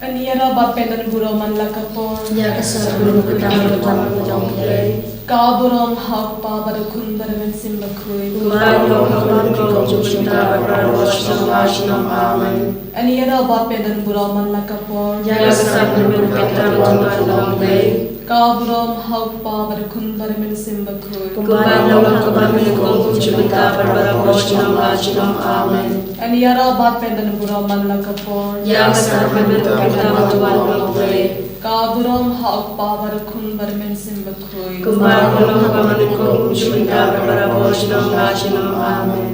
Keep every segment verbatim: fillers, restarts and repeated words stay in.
Ani ïarap bad pyndon burom man la ka por. Ïa ka sar burom ka dang ka dang ka dang ka dang. Ka burom ha u Kpa bad u Khun bad u Mynsiem Bakhuid. Kumba long ha ka ban ka long jong mynta bad barabor shnong la shnong. Amen. Ani ïarap bad pyndon burom man la ka por. Ïa ka sar burom ka dang ka dang ka dang. Ka burom ha u Kpa bad u Khun bad u Mynsiem Bakhuid. Kumba long ha ka ban ka long jong mynta bad barabor shnong la shnong. Amen. Ani ïarap bad pyndon burom man la ka por. Ïa ka sar burom ka dang ka dang ka dang. Ka burom ha u Kpa bad u Khun bad u Mynsiem Bakhuid. Kumba long ha ka ban ka long jong mynta bad barabor shnong la shnong. Amen.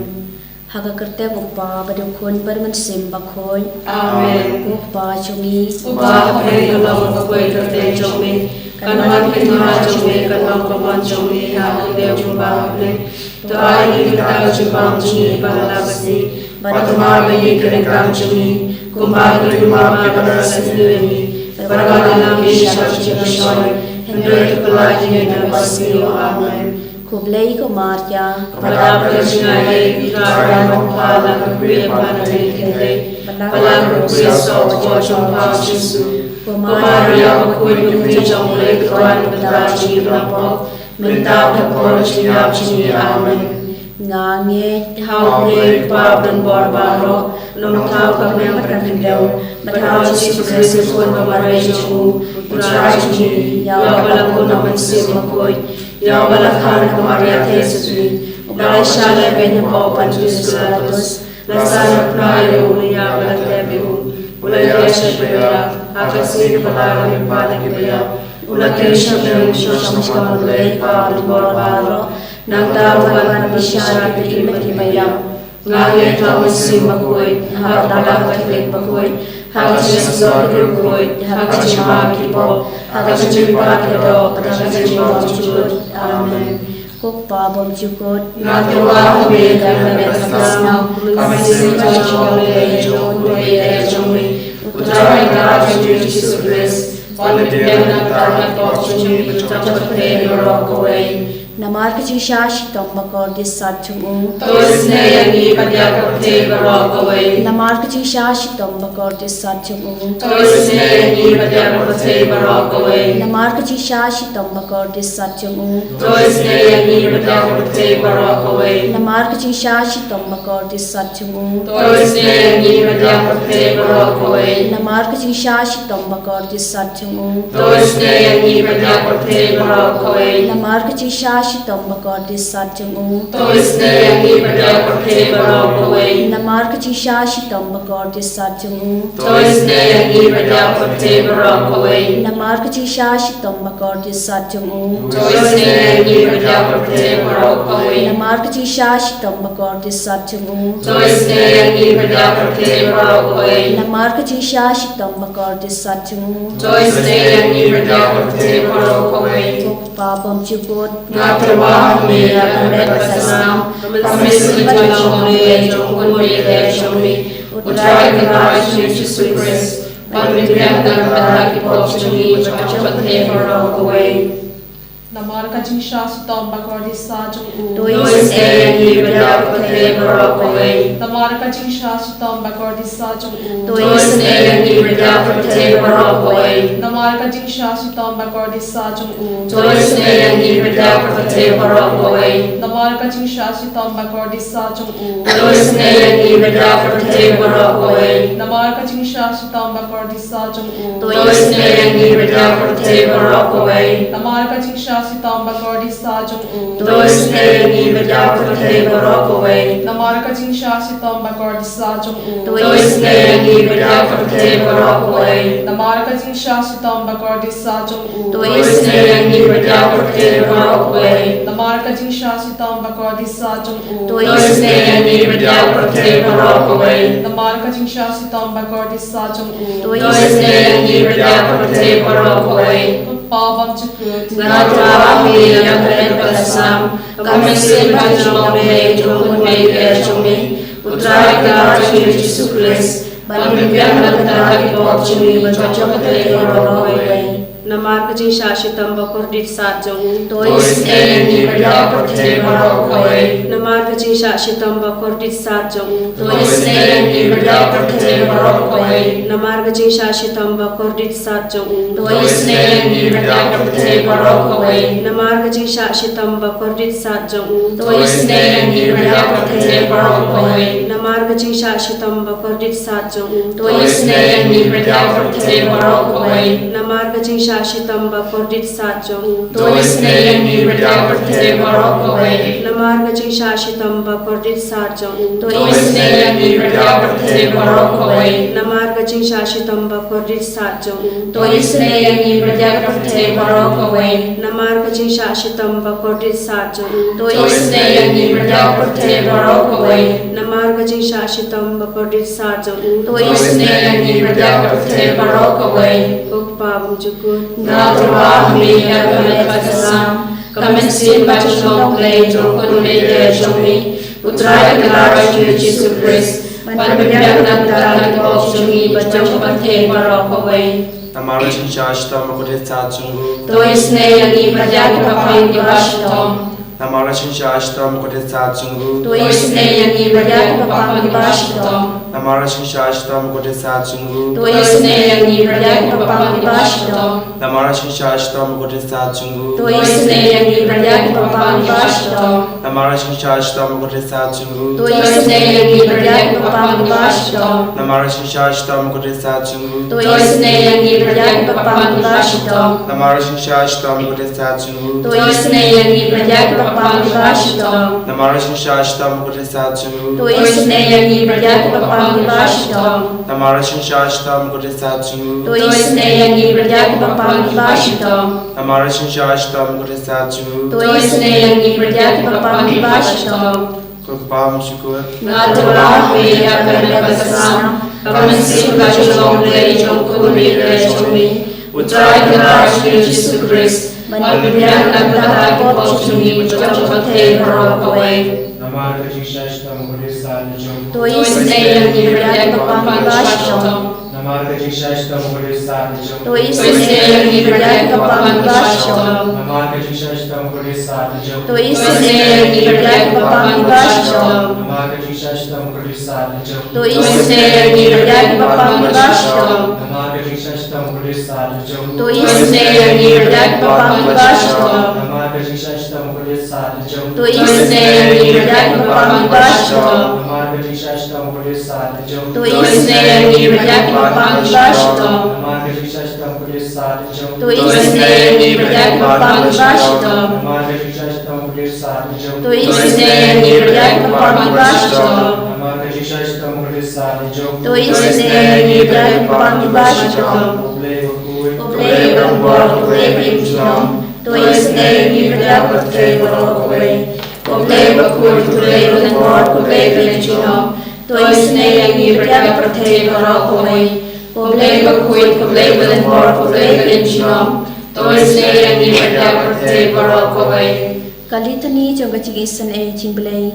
Ha ka kyrteng u Kpa bad u Khun bad u Mynsiem Bakhuid. Amen. Ko Kpa jong ngi uba ha bneng, ka long bakhuid ka kyrteng jong me. Kan wan ka hynñiew jong me, kan long ka mon jong me ha ka hynñiew jong ba ha bneng. To ai ïa ngi mynta ka jingbam jong ngi ba la ka sngi. Bad to map ïa ngi ki ryngkam jong ngi kumba ngi map ïa kiba la sngewsih ïa ngi. Bad wat ïalam ngi sha ka jingpynshoi, hynrei to pynlait ïa ngi na ka basniew. Amen. Khublei ko Maria, kaba dap ka jingaiei, U Trai u don bad pha, la ka khriat bad ka kynthei, bad la ka ruh ka soh u kpoh jong pha u Jisu. Ko Maria bakhuid, ka Kmie jong U Blei, to ai ïa ngi mynta ka jingïarap, mynta bad ha ka por jingïap jong ngi. Amen. Nga ngeit ha U Blei Kpa badonbor baroh, Nongthaw ka bneng bad ka khyndew, bad ha u Jisu Khrist u khun ba marwei jong u, U Trai jong ngi, ïa uba la bun ha u Mynsiem Bakhuid, ïa uba la kha na ka Maria Theisotti, uba la shah lehbeiñ hapoh u Pontius Pilatus, la sah na pnai ïa u, la ïap, la tep ïa u, u la ïaishah bad ïap, ha ka sngi kaba ar la mih pat na kiba ïap, u la kiew sha bneng, u shong sawdong U Blei Kpa badonbor baroh. Nangta u wan ban bishar ïa kiba im bad kiba ïap. Nga ngeit ha u Mynsiem Bakhuid, ha ka Balang Katholik bakhuid, ha ka jingsynshar bakhuid, ha ka jingma ki pop, ha ka jingmihpat ka doh, ha ka jingmyntoi jingkut. Amen. Ko Kpa bymjukut, nga tyrwa ha me da ka met ka snam, ka mynsiem ka jong U Blei jong U Khun baieit jong me, U Trai Kynrad jong ngi U Jisu Khrist, ban pynbiang na ka bynta ki pop jong ngi bad jong ka pyrthei baroh kawei. Namar ka jingshah shitom bakordit sat jong u. To isynei ïa ngi bad ïa ka pyrthei baroh kawei. Namar ka jingshah shitom bakordit sat jong u. To isynei ïa ngi bad ïa ka pyrthei baroh kawei. Namar ka jingshah shitom bakordit sat jong u. To isynei ïa ngi bad ïa ka pyrthei baroh kawei. Namar ka jingshah shitom bakordit sat jong u. To isynei ïa ngi bad ïa ka pyrthei baroh kawei. Namar ka jingshah shitom bakordit sat jong u. To isynei ïa ngi bad ïa ka pyrthei baroh kawei. Namar ka jingshah shitom bakordit sat jong u. To isynei ïa ngi bad ïa ka pyrthei baroh kawei. Namar ka jingshah shitom bakordit sat jong u. To isynei ïa ngi bad ïa ka pyrthei baroh kawei. Namar ka jingshah shitom bakordit sat jong u. To isynei ïa ngi bad ïa ka pyrthei baroh kawei. Namar ka jingshah shitom bakordit sat jong u. To isynei ïa ngi bad ïa ka pyrthei baroh kawei. Namar ka jingshah shitom bakordit sat jong u. To isynei ïa ngi bad ïa ka pyrthei baroh kawei. Ko Kpa bymjukut, nga tyrwa ha me da ka met bad ka snam, ka mynsiem ka jong U Blei jong U Khun baieit jong me, U Trai Kynrad jong ngi U Jisu Khrist, ban pynbiang na ka bynta ki pop jong ngi bad jong ka pyrthei baroh kawei. Namar ka jingshah shitom bakordit sat jong u. To isynei ïa ngi bad ïa ka pyrthei baroh kawei. Namar ka jingshah shitom bakordit sat jong u. To isynei ïa ngi bad ïa ka pyrthei baroh kawei. Namar ka jingshah shitom bakordit sat jong u. To isynei ïa ngi bad ïa ka pyrthei baroh kawei. Namar ka jingshah shitom bakordit sat jong u. To isynei ïa ngi bad ïa ka pyrthei baroh kawei. Namar ka jingshah shitom bakordit sat jong u. To isynei ïa ngi bad ïa ka pyrthei baroh kawei. Namar ka jingshah shitom bakordit sat jong u. To isynei ïa ngi bad ïa ka pyrthei baroh kawei. Namar ka jingshah shitom bakordit sat jong u. To isynei ïa ngi bad ïa ka pyrthei baroh kawei. Namar ka jingshah shitom bakordit sat jong u. To isynei ïa ngi bad ïa ka pyrthei baroh kawei. Namar ka jingshah shitom bakordit sat jong u. To isynei ïa ngi bad ïa ka pyrthei baroh kawei. Namar ka jingshah shitom bakordit sat jong u. To isynei ïa ngi bad ïa ka pyrthei baroh kawei. Ko Kpa bymjukut, nga tyrwa ha me da ka met bad ka snam, ka mynsiem ka jong U Blei jong U Khun baieit jong me, U Trai Kynrad jong ngi U Jisu Khrist, ban pynbiang na ka bynta ki pop jong ngi bad jong ka pyrthei baroh kawei. Namar ka jingshah shitom bakordit sat jong u. To isynei ïa ngi bad ïa ka pyrthei baroh kawei. Namar ka jingshah shitom bakordit sat jong u. To isynei ïa ngi ïa ngi bad ïa ka pyrthei baroh kawei. Namar ka jingshah shitom bakordit sat jong u, to isynei ïa ngi bad ïa ka pyrthei baroh kawei. Namar ka jingshah shitom bakordit sat jong u, to isynei ïa ngi bad ïa ka pyrthei baroh kawei. Namar ka jingshah shitom bakordit sat jong u, to isynei ïa ngi bad ïa ka pyrthei baroh kawei. Namar ka jingshah shitom bakordit sat jong u, to isynei ïa ngi bad ïa ka pyrthei baroh kawei. Namar ka jingshah shitom bakordit sat jong u, to isynei ïa ngi bad ïa ka pyrthei baroh kawei. Namar ka jingshah shitom bakordit sat jong u, to isynei ïa ngi bad ïa ka pyrthei baroh kawei. Namar ka jingshah shitom bakordit sat jong u, to isynei ïa ngi bad ïa ka pyrthei baroh kawei. Namar ka jingshah shitom bakordit sat jong u, to isynei ïa ngi bad ïa ka pyrthei baroh kawei. Ko Kpa bymjukut, nga tyrwa ha me ïa ka met ka sam, ka mynsiem bajnong Blei jong U Khun Beit jong me, U Trai Kynrad jong ngi U Jisu Khrist, ban pynbiang na ka bynta ki pop jong ngi bad jong ka pyrthei baroh kawei. Namar ka jingshah shitom bakordit sat jong u, to isynei ïa ngi bad ïa ki bapang kiba shitom. Namar ka jingshah shitom bakordit sat jong u, to isynei ïa ngi bad ïa ki bapang kiba shitom. Namar ka jingshah shitom bakordit sat jong u, to isynei ïa ngi bad ïa ki bapang kiba shitom. Namar ka jingshah shitom bakordit sat jong u, to isynei ïa ngi bad ïa ki bapang kiba shitom. Namar ka jingshah shitom bakordit sat jong u, to isynei ïa ngi bad ïa ki bapang kiba shitom. Namar ka jingshah shitom bakordit sat jong u, to isynei ïa ngi bad ïa ki bapang kiba shitom. Namar ka jingshah shitom bakordit sat jong u, to isynei ïa ngi bad ïa ki bapang kiba shitom. Namar ka jingshah shitom bakordit sat jong u, to isynei ïa ngi bad ïa ki bapang kiba shitom. Namar ka jingshah shitom bakordit sat jong u, to isynei ïa ngi bad ïa ki bapang kiba shitom. Namar ka jingshah shitom bakordit sat jong u, to isynei ïa ngi bad ïa ki bapang kiba shitom. Ko Kpa bymjukut, nga tyrwa ha me ïa ka met ka sam, ka mynsiem bajnong Blei jong U Khun Beit jong me, U Trai Kynrad jong ngi U Jisu Khrist, ban pynbiang na ka bynta ki pop jong ngi bad jong ka pyrthei baroh kawei. Namar ka jingshah shitom bakordit sat jong u, to isynei ïa ngi bad ïa ki bapang kiba shitom. Namar ka jingshah shitom bakordit sat jong u, to isynei ïa ngi bad ïa ki bapang kiba shitom. Namar ka jingshah shitom bakordit sat jong u, to isynei ïa ngi bad ïa ki bapang kiba shitom. Namar ka jingshah shitom bakordit sat jong u, to isynei ïa ngi bad ïa ki bapang kiba shitom. Namar ka jingshah shitom bakordit sat jong u, to isynei ïa ngi bad ïa ki bapang kiba shitom. Namar ka jingshah shitom bakordit sat jong u, to isynei ïa ngi bad ïa ki bapang kiba shitom. Namar ka jingshah shitom bakordit sat jong u, to isynei ïa ngi bad ïa ki bapang kiba shitom. Namar ka jingshah shitom bakordit sat jong u, to isynei ïa ngi bad ïa ki bapang kiba shitom. Namar ka jingshah shitom bakordit sat jong u, to isynei ïa ngi bad ïa ki bapang kiba shitom. Namar ka jingshah shitom bakordit sat jong u, to isynei ïa ngi bad ïa ki bapang kiba shitom. Ko Blei bakhuid, ko Blei badonbor, ko Blei ba im junom, to isynei ïa ngi bad ïa ka pyrthei baroh kawei. Ko Blei bakhuid, ko Blei badonbor, ko Blei ba im junom, to isynei ïa ngi bad ïa ka pyrthei baroh kawei. Ko Blei bakhuid, ko Blei badonbor, ko Blei ba im junom, to isynei ïa ngi bad ïa ka pyrthei baroh kawei. Ka Litany jong ka jingisynei jong U Blei.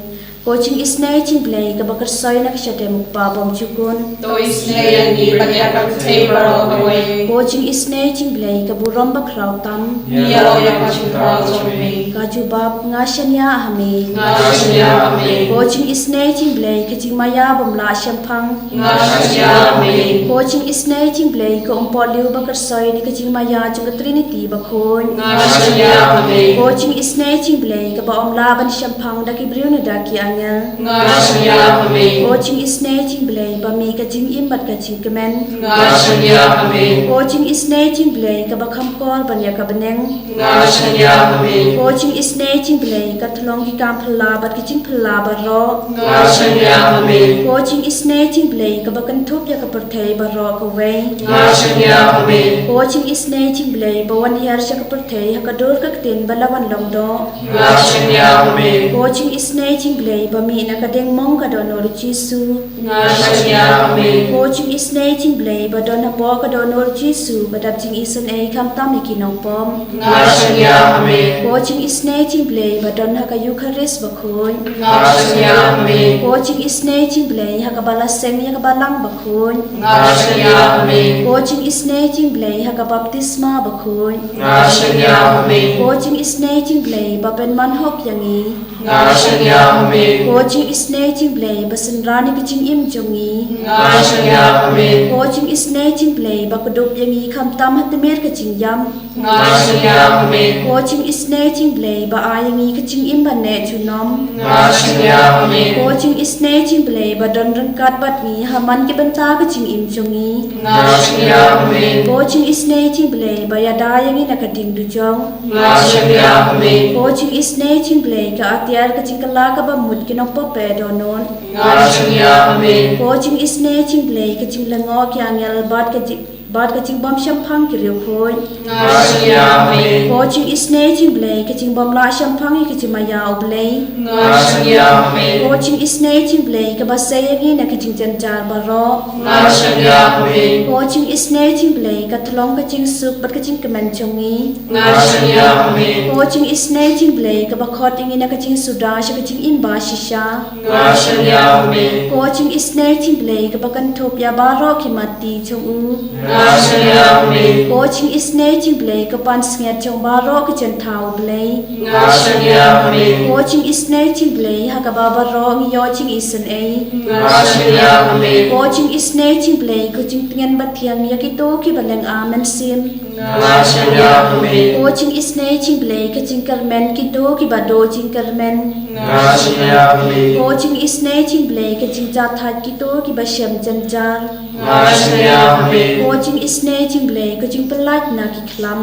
Ko jingisynei jong U Blei kaba kyrsoi na ka shadem U Kpa bymjukut, to isynei ïa ngi bad ïa ka pyrthei baroh kawei. Ko jingisynei jong U Blei ka burom bakhraw tam, ïa la ïa ka jingkhraw jong me. Ka jubab: Nga shaniah ha me. Nga shaniah ha me. Ko jingisynei jong U Blei ka jingmaïa bym lah shemphang, nga shaniah ha me. Ko jingisynei jong U Blei ka umpohliew bakyrsoi na ka jingmaïa jong ka Trinity bakhuid, nga shaniah ha me. Ko jingisynei jong U Blei kaba ym lah ban shemphang da ki briew ne da ki angel, nga shaniah ha me. Ko jingisynei jong U Blei ba mih ka jingim bad ka jingkmen, nga shaniah ha me. Ko jingisynei jong U Blei kaba kham kor ban ïa ka bneng, nga shaniah ha me. Ko jingisynei jong U Blei ka tlong ki kam phylla bad ki jingphylla baroh, nga shaniah ha me. Ko jingisynei jong U Blei kaba kynthup ïa ka pyrthei baroh kawei, nga shaniah ha me. Ko jingisynei jong U Blei ba wan hiar sha ka pyrthei ha ka dur ka ktien ba la wan long doh, nga shaniah ha me. Ko jingisynei jong U Blei ba mih na ka diengmong ka dohnud U Jisu, nga shaniah ha me. Ko jingisynei jong U Blei ba don hapoh ka dohnud U Jisu ba dap jingisynei khamtam ïa ki nongpop, nga shaniah ha me. Ko jingisynei jong U Blei ba don ha ka Eukharist bakhuid, nga shaniah ha me. Ko jingisynei jong U Blei ha kaba la seng ïa ka Balang bakhuid, nga shaniah ha me. Ko jingisynei jong U Blei ha ka baptisma bakhuid, nga shaniah ha me. Ko jingisynei jong U Blei ba pynman hok ïa ngi, nga shaniah ha me. Ko jingisynei jong U Blei ba synran ïa ka jingim jong ngi. Nga shaniah, amen. Ko jingisynei jong U Blei ba kdup ïa ngi khamtam ha tmier ka jingïap. Nga shaniah, amen. Ko jingisynei jong U Blei ba ai ïa ngi ka jingim ba neh junom. Nga shaniah, amen. Ko jingisynei jong U Blei ba don ryngkat bad ngi ha man ki bynta ka jingim jong ngi. Nga shaniah, amen. Ko jingisynei jong U Blei ba ïada ïa ngi na ka ding dujok. Nga shaniah, amen. Ko jingisynei jong U Blei ka atiar ka jingkylla kaba mut ki nongpop dohnud. Nga shaniah, amen. Ko jingisynei jong U Blei ka jinglyngngoh ki angel bad ka jing, bad ka jingbym shemphang ki riewkhuid. Nga shaniah, amen. Ko jingisynei jong U Blei ka jingbym lah shemphang ïa ka jingmaïa U Blei. Nga shaniah, amen. Ko jingisynei jong U Blei kaba sei ïa ngi na ka jingjynjar baroh. Nga shaniah, amen. Ko jingisynei jong U Blei ka tyllong ka jingsuk bad ka jingkmen jong ngi. Nga shaniah, amen. Ko jingisynei jong U Blei kaba khot ïa ngi na ka jingsuda sha ka jingim ba shisha. Nga shaniah, amen. Ko jingisynei jong U Blei kaba kynthup ïa baroh ki matti jong u. Nga shaniah, amen. Ko jingisynei jong U Blei ka pansngiat jong baroh ki jingthaw U Blei. Nga shaniah, amen. Ko jingisynei jong U Blei ha kaba baroh ngi ïoh jingisynei. Nga shaniah, amen. Ko jingisynei jong U Blei ka jingtngen bathiang ïa kito kiba lynga mynsiem. Nga shaniah, amen. Ko jingisynei jong U Blei ka jingkyrmen kito kiba duh jingkyrmen. Nga shaniah, amen. Ko jingisynei jong U Blei ka jingjahthait kito kiba shem jynjar. Nga shaniah, amen. Ko jingisynei jong U Blei ka jingpyllait na ki khlam.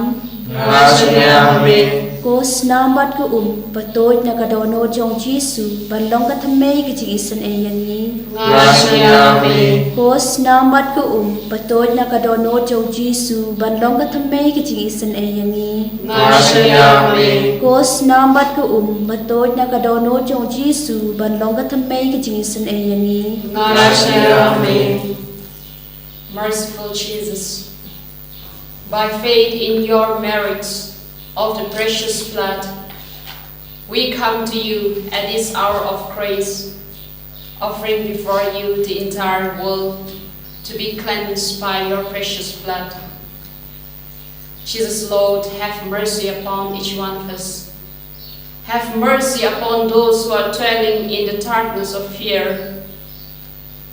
Nga shaniah, amen. Ko snam bad ka um ba tuid na ka dohnud jong U Jisu ban long ka thymmei ka jingisynei ïa ngi. Nga shaniah, amen. Ko snam bad ka um ba tuid na ka dohnud jong U Jisu ban long ka thymmei ka jingisynei ïa ngi. Nga shaniah, amen. Ko snam bad ka um ba tuid na ka dohnud jong U Jisu ban long ka thymmei ka jingisynei ïa ngi. Nga shaniah, amen. Merciful Jesus, by faith in your merits of the precious blood, we come to you at this hour of grace, offering before you the entire world to be cleansed by your precious blood. Jesus, Lord, have mercy upon each one of us. Have mercy upon those who are dwelling in the darkness of fear,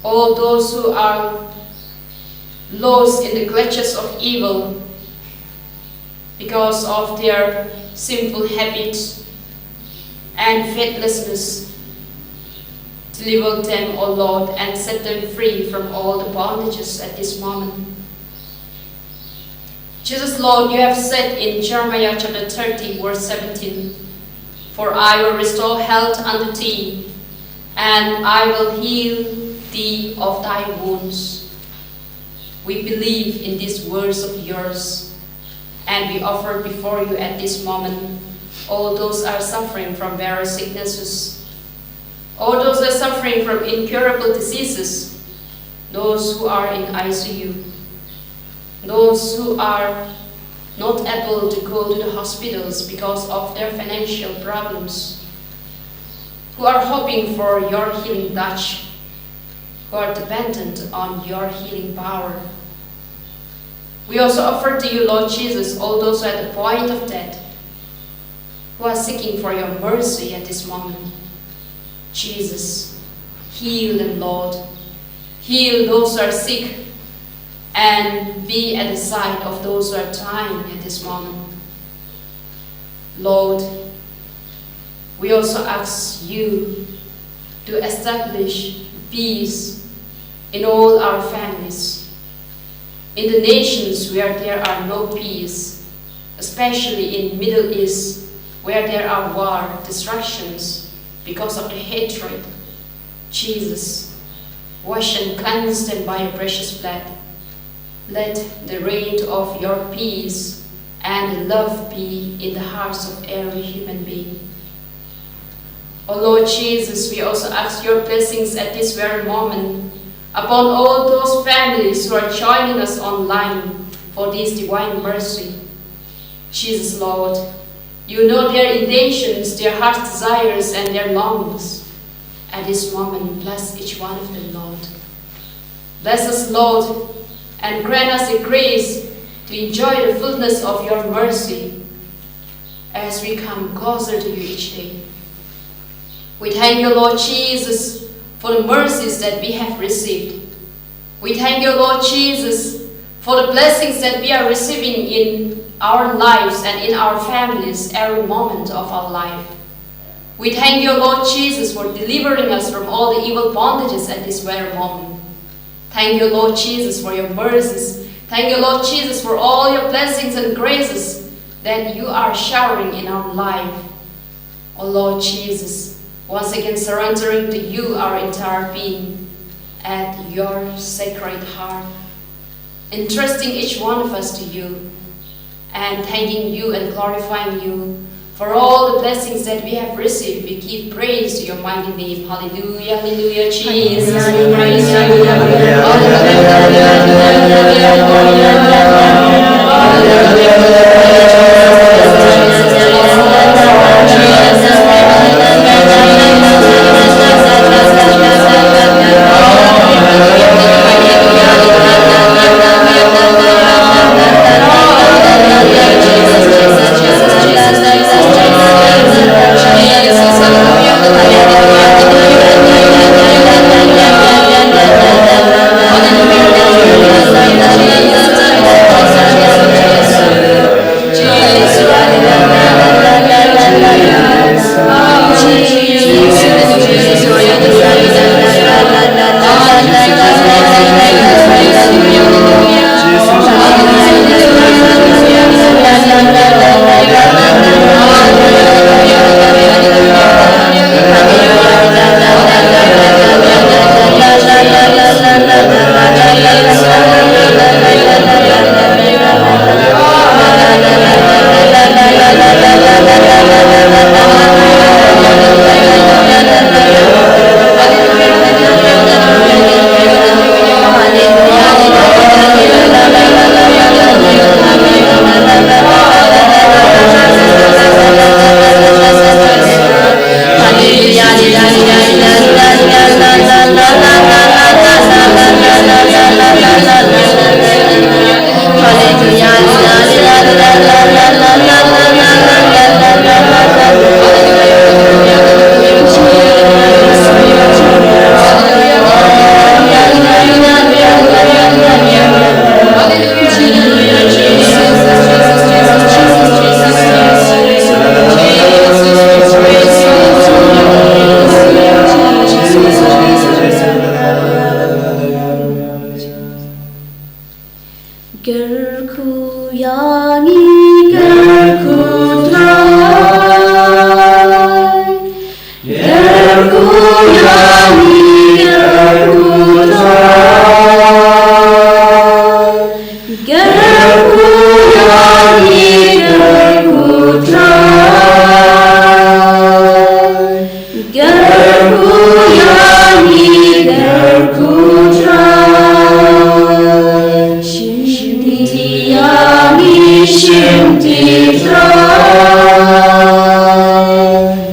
all those who are lost in the clutches of evil because of their sinful habits and faithlessness. Deliver them, O Lord, and set them free from all the bondages at this moment. Jesus, Lord, you have said in Jeremiah chapter thirty, verse seventeen, "For I will restore health unto thee, and I will heal thee of thy wounds." We believe in these words of yours, and we offer before you at this moment all those are suffering from various sicknesses, all those are suffering from incurable diseases, those who are in I C U, those who are not able to go to the hospitals because of their financial problems, who are hoping for your healing touch, who are dependent on your healing power. We also offer to you, Lord Jesus, all those who are at the point of death, who are seeking for your mercy at this moment. Jesus, heal them, Lord. Heal those who are sick and be at the side of those who are dying at this moment. Lord, we also ask you to establish peace in all our families, in the nations where there are no peace, especially in Middle East, where there are war, destructions because of the hatred. Jesus, wash and cleanse them by your precious blood. Let the reign of your peace and love be in the hearts of every human being. Oh Lord Jesus, we also ask your blessings at this very moment upon all those families who are joining us online for this divine mercy. Jesus, Lord, you know their intentions, their heart's desires, and their longings. At this moment, bless each one of them, Lord. Bless us, Lord, and grant us the grace to enjoy the fullness of your mercy as we come closer to you each day. We thank you, Lord Jesus, for the mercies that we have received. We thank you, Lord Jesus, for the blessings that we are receiving in our lives and in our families every moment of our life. We thank you, Lord Jesus, for delivering us from all the evil bondages at this very moment. Thank you, Lord Jesus, for your mercies. Thank you, Lord Jesus, for all your blessings and graces that you are showering in our life. Oh Lord Jesus, once again surrendering to you our entire being at your sacred heart, entrusting each one of us to you, and thanking you and glorifying you for all the blessings that we have received. We give praise to your mighty name. Hallelujah, hallelujah, Jesus. We praise you. Kyrkhu ïa ngi, kyrkhu Trai. Kyrkhu ïa ngi, kyrkhu Trai. Kyrkhu ïa ngi, kyrkhu Trai. Kyrkhu ïa ngi, kyrkhu Trai. Shim ti ïa ngi, shim ti Trai.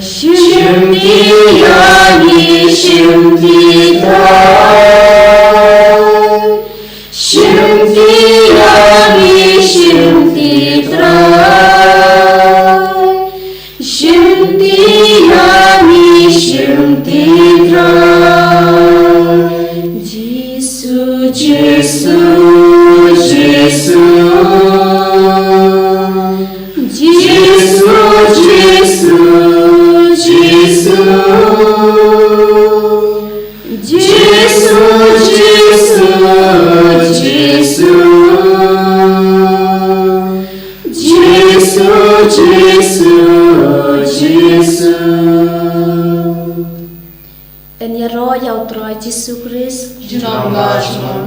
Shim ti ïa ngi, shim ti Trai. Shim ti ïa ngi, shim ti Trai. Shim ti ïa ngi, shim ti Trai. Jisu, Jisu, Jisu. Jisu, Jisu, Jisu. Jisu, Jisu, Jisu. Jisu, Jisu, Jisu. Yn ïaroh ïa U Trai Jisu Khrist. Junom la junom.